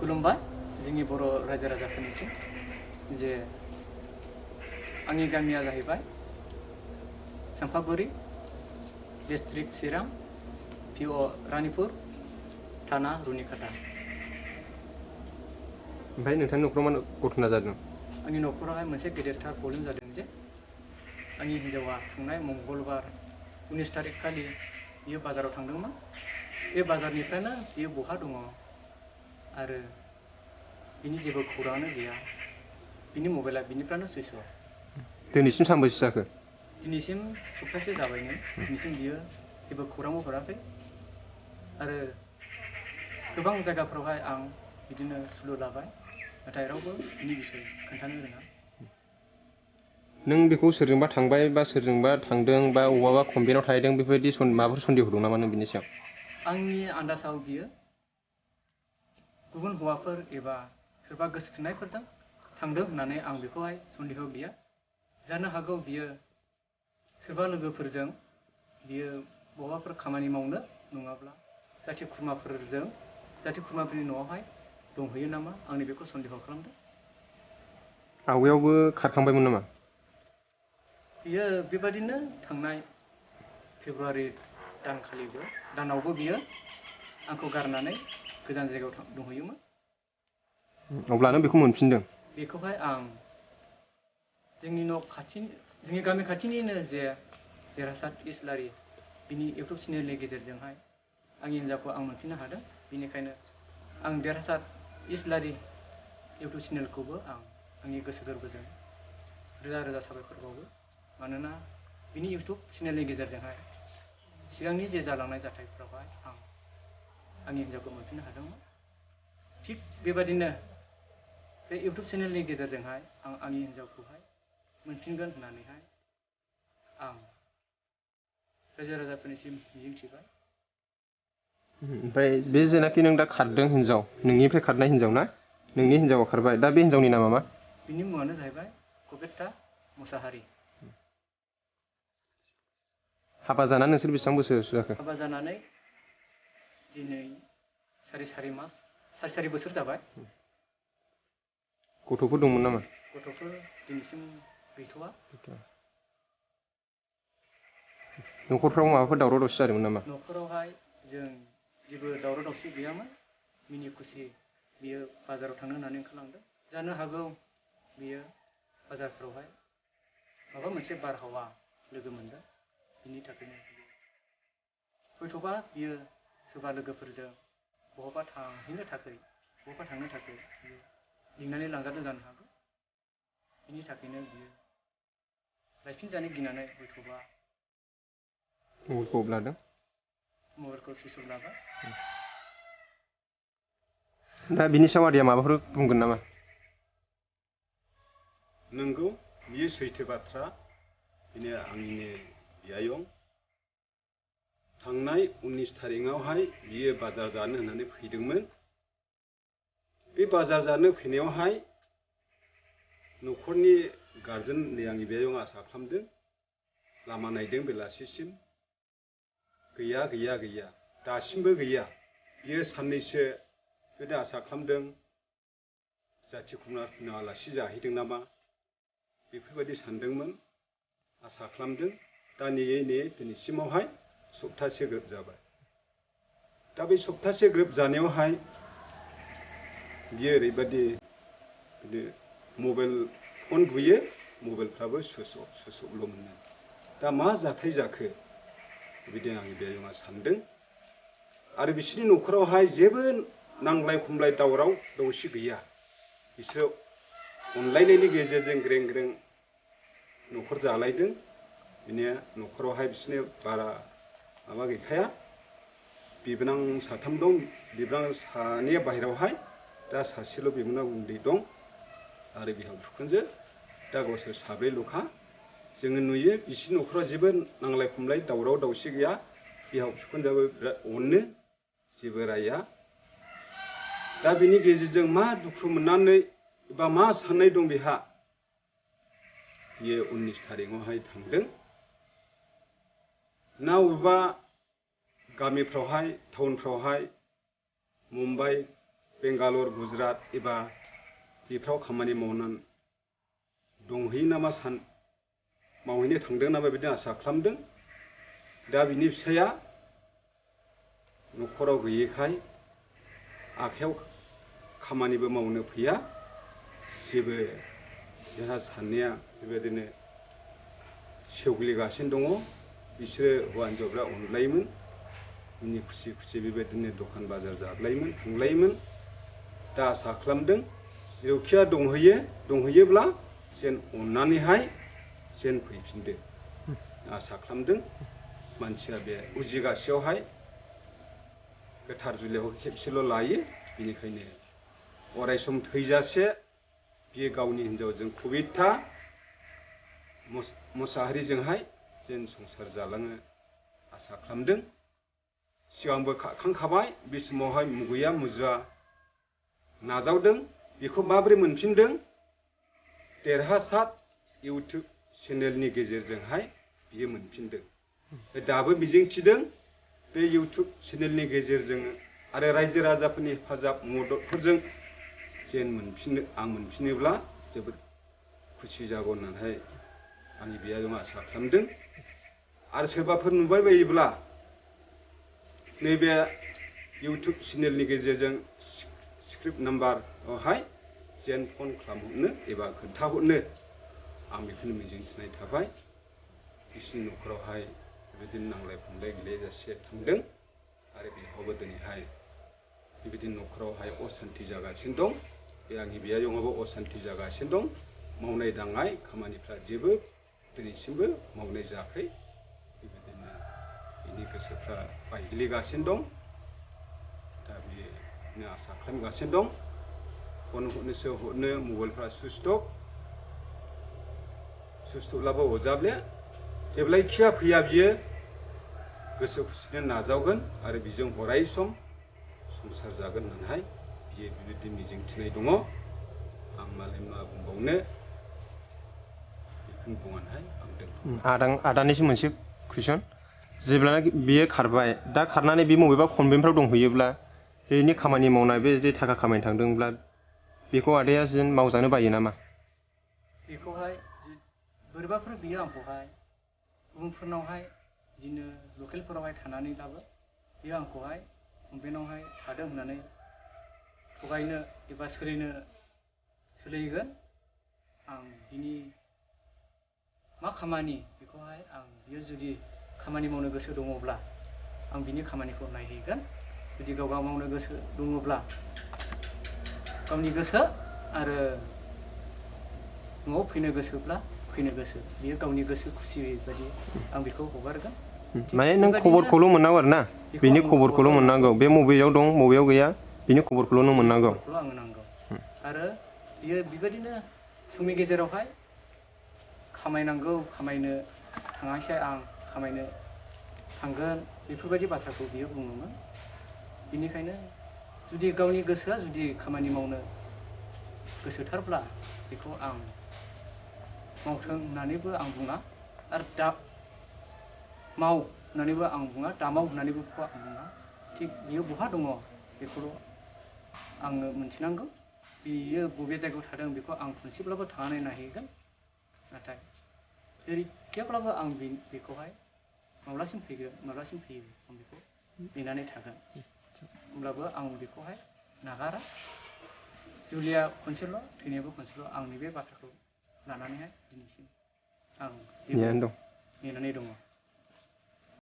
खुलुमबाय जोंनि बर' रायजो राजाफोरनिसिम जे आंनि गामिया जाहैबाय सामफागुरि डिस्ट्रिक्ट चिरां पिअ रानिपुर थाना रुनिकाटा। ओमफ्राय नोंथांनि न'खराव मा घटना जादों? आंनि न'खरावहाय मोनसे गेदेरथार प्रब्लेम जादों जे आंनि हिन्जावा थांनाय मंगलबार 19 तारिख खालि बियो बाजाराव थांदोंमोन। बे बाजारनिफ्रायनो बियो बहा दङ आरो बिनि जेबो खौराङानो गैया। बिनि मबाइला बिनिफ्रायनो सुइच अफ। दिनैसिम सानबैसे जाखो? दिनैसिम सप्तासे जाबायनो। दिनैसिम बियो जेबो खौरांबो हराखै आरो गोबां जायगाफ्रावहाय आं बिदिनो सुलु लाबाय नाथाय रावबो बिनि बिसय खोन्थानो रोङा। नों बेखौ सोरजोंबा थांबाय बा सोरजोंबा थांदों बा बबेबा कम्पेनियाव थाहैदों बेफोरबायदि माबाफोर सन्देह दं नामा नों बिनि सायाव? आंनि आन्दाजाव बियो गुबुन हौवाफोर एबा सोरबा गोसोथोनायफोरजों थांदों होननानै आं बेखौहाय सन्देह गैया। जानो हागौ बियो सोरबा लोगोफोरजों बियो बहाबाफोर खामानि मावनो नङाब्ला जाथि खुरमाफोरनि न'आवहाय दंहैयो नामा आंनि बेखौ सन्देह खालामदों। आवगायावबो खारखांबायमोन नामा? बियो बेबादिनो थांनाय फेब्रुवारि दानावबो बियो आंखौ गारनानै गोजान जायगायाव दंहैयोमोन। अब्ला नों बेखौ मोनफिनदों? बेखौहाय आं जोंनि गामि खाथिनिनो जे देरहासात इस्लारि बिनि इउटुब चेनेलनि गेजेरजोंहाय आंनि हिन्जावखौ आं मोनफिननो हादों। बेनिखायनो आं देरहासात इस्लारि इउटुब चेनेलखौबो आं आंनि गोसो गोरबोजों रोजा रोजा साबायखर बावो। मानोना बिनि इउटुब चेनेलनि गेजेरजोंहाय सिगांनि जे जालांनाय जाथायफोरावहाय आं आंनि हिन्जावखौ मोनफिननो हादोंमोन। थिग बेबादिनो बे इउटुब चेनेलनि गेजेरजोंहाय आं आंनि हिन्जावखौहाय मोनफिनगोन होननानैहाय आं रायजो राजाफोरनिसिम मिजिंथिबाय। ओमफ्राय बे जेनाखि नों दा खारदों हिन्जाव, नोंनिफ्राय खारनाय हिन्जाव ना? नोंनि हिन्जावा खारबाय, दा बे हिन्जावनि नामा मा? बिनि मुङानो जाहैबाय कबेट्टा मुसाहारि। हाबा जानानै नोंसोर बेसेबां बोसोर जाखो? हाबा जानानै दिनै सारि बोसोर जाबाय। गथ'फोर दंमोन नामा? गथ'फोर दिनैसिम गैथ'वा। न'खरफ्राव माबाफोर दावराव दावसि जादोंमोन नामा? न'खरावहाय जों जेबो दावराव दावसि गैयामोन। मिनि खुसि बियो बाजाराव थांनो होननानै ओंखारलांदों। जानो हागौ बियो बाजारफ्रावहाय माबा मोनसे बारहावा लोगो मोनदों। बिनि थाखायनो हयथ'बा बियो सोरबा लोगोफोरजों बहाबा थांनो थाखाय बियो लिंनानै लांजादों जानो हागौ। बिनि थाखायनो बियो लायफिनजानो गिनानै हयथ'बा मबाइलखौ सुइच अफ लाबाय। दा बिनि सायाव आदैया माबाफोर बुंगोन नामा? नंगौ, बियो सैथो बाथ्रा। बिनो आंनिनो बियायं। थांनाय 19 तारिखआवहाय बियो बाजार जानो होननानै फैदोंमोन। बे बाजार जानो फैनायावहाय न'खरनि गारजेन आंनि बियायं आसा खालामदों, लामा नायदों बेलासिसिम। गैया दासिमबो गैया। बियो साननैसो बिदि आसा खालामदों जाथि खुरमाफोरनाव आलासि जाहैदों नामा बेफोरबायदि सानदोंमोन, आसा खालामदों। दा नेयै दिनैसिमावहाय सप्तासे ग्रोब जाबाय। दा बे सप्तासे ग्रोब जानायावहाय बियो ओरैबायदि मबाइल फन बुयो, मबाइलफ्राबो सुइच अफल' मोनो। दा मा जाथाय जाखो बिदि आंनि बियायंआ सानदों। आरो बिसोरनि न'खरावहाय जेबो नांलाय खमलाय दावराव दावसि गैया। बिसोरो अनलायनायनि गेजेरजों ग्रें ग्रें न'खर जालायदों। बिनि न'खरावहाय बिसोरनि बारा माबा गैखाया। बिबोनां साथाम दं। बिबोनां सानैया बाहेरायावहाय, दा सासेल' बिबोनां उन्दै दं आरो बिहाव बिखुनजो। दा गावसोर साब्रैल'खा। जोङो नुयो बिसोरनि न'खराव जेबो नांलाय खमलाय दावराव दावसि गैया। बिहाव बिखुनजोआबो बिराद अनो, जेबो राया। दा बिनि गेजेरजों मा दुखु मोननानै एबा मा साननाय दं बेहा, बियो 19 तारिखआवहाय थांदों ना बबेबा गामिफ्रावहाय टाउनफ्रावहाय मुम्बाइ बेंगालर गुजरात एबा बेफ्राव खामानि मावनानै दंहैयो नामा मावहैनो थांदों नामा बिदि आसा खालामदों। दा बिनि फिसाया न'खराव गैयैखाय आखायाव खामानिबो मावनो फैया। जेबो जोंहा साननाया बेबायदिनो सेवग्लिगासिनो दङ। बिसोरो हौवा हिन्जावफ्रा अनलायोमोन, मिनि खुसि खुसि बेबायदिनो दखान बाजार जालायोमोन थांलायोमोन। दा आसा खालामदों जेरावखिया दंहैयोब्ला जेन अननानैहाय जेन फैफिनदो आसा खालामदों। मानसिया बे उजिगासेयावहाय गोथार जुलियाव खेबसेल' लायो। बेनिखायनो अरायसम थैजासे बियो गावनि हिन्जावजों पबित्रा मुसाहारिजोंहाय जेन संसार जालाङो आसा खालामदों। सिगांबो खाखांखाबाय बे समावहाय मुगैया मुजुवा नाजावदों। बेखौ माबोरै मोनफिनदों? देरहासार इउटुब चेनेलनि गेजेरजोंहाय बियो मोनफिनदों। दाबो मिजिंथिदों बे इउटुब चेनेलनि गेजेरजों आरो रायजो राजाफोरनि हेफाजाब मददफोरजों जेन आं मोनफिनोब्ला जोबोद खुसि जागौ होननानै आंनि बियायं आसा खालामदों। आरो सोरबाफोर नुबाय बायोब्ला नैबे इउटुब चेनेलनि गेजेरजों स्क्रिप्ट नाम्बारावहाय जेन फन खालामहरनो एबा खोन्थाहरनो आं बेखौनो मिजिंथिनाय थाबाय। बिसिनि न'खरावहाय बेबायदिनो नांलाय खमलाय गैलायजासे थांदों आरो बेहावबो दिनैहाय बेबायदिनो न'खरावहाय असान्ति जागासिनो दं। बे आंनि बियायंआबो असान्ति जागासिनो दं। मावनाय दांनाय खामानिफ्रा जेबो दिनैसिमबो मावनाय जायाखै। बेबायदिनो बिनि गोसोफ्रा बायग्लिगासिनो दं। दा बेनो आसा खालामगासिनो दं। फन हरनोसो हरनो मबाइलफ्रा सुइत्च अफब्लाबो अरजाले। जेब्लायखिया फैया बियो गोसो खुसिनो नाजावगोन आरो बिजों अराय सम संसार जागोन होननानैहाय बियो बेबायदि मिजिंथिनाय दङ। आं मालाय मा बुंबावनो बेखौनो बुंनानैहाय आं दोनथ'बाय। आदानिसिम मोनसे कुइसन। जेब्लानाखि बियो खारबाय, दा खारनानै बे बबेबा कनभेन्टफ्राव दंहैयोब्ला बेनि खामानि मावनाय बे जे थाखा खामायनो थांदोंब्ला बेखौ आदाया जेन मावजानो बायो नामा? बेखौहाय बोरैबाफोर बियो आंखौहाय गुबुनफोरनावहाय बिदिनो लकेलफोरावहाय थानानैब्लाबो बियो आंखौहाय कनभेन्टआवहाय थादों होननानै थगायनो एबा सोलिगोन। आं बिनि मा खामानि बेखौहाय बियो जुदि खामानि मावनो गोसो दङब्ला आं बिनि खामानिखौ नायहैगोन। जुदि गाव मावनो गोसो दङब्ला गावनि गोसो आरो न'आव फैनो गोसोब्ला फैनो गोसो बियो गावनि गोसो खुसि बायदि आं बेखौ हगारगोन। माने नों खबरखौल' मोननांगौ आरो ना, बिनि खबरखौल' मोननांगौ। बे बबेयाव दं बबेयाव गैया बिनि खबरखौल' नों मोननांगौ। खबरखौल' आंनो नांगौ। आरो बियो बेबायदिनो समनि गेजेरावहाय खामायनांगौ, खामायनो थाङासै आं खामायनो थांगोन बेफोरबायदि बाथ्राखौ बियो बुङोमोन। बेनिखायनो जुदि गावनि गोसोआ जुदि खामानि मावनो गोसोथारब्ला बेखौ आं मावथों होननानैबो आं बुङा आरो दा माव होननानैबो आं बुङा, दामाव होननानैबो आं बुङा। थिग बियो बहा दङ बेखौल' आङो मिथिनांगौ। बियो बबे जायगायाव थादों बेखौ आं खनसेब्लाबो थांनानै नायहैगोन। नाथाय जेरैखियाब्लाबो आं बेखौहाय माब्लासिम फैयो आं बेखौ नेनानै थागोन। होमब्लाबो आं बेखौहाय नागारा। जुलिया खनसेल' थैनायाबो खनसेल'। आंनि बे बाथ्राखौ लानानैहाय दिनैसिम आं नेनानै दङ।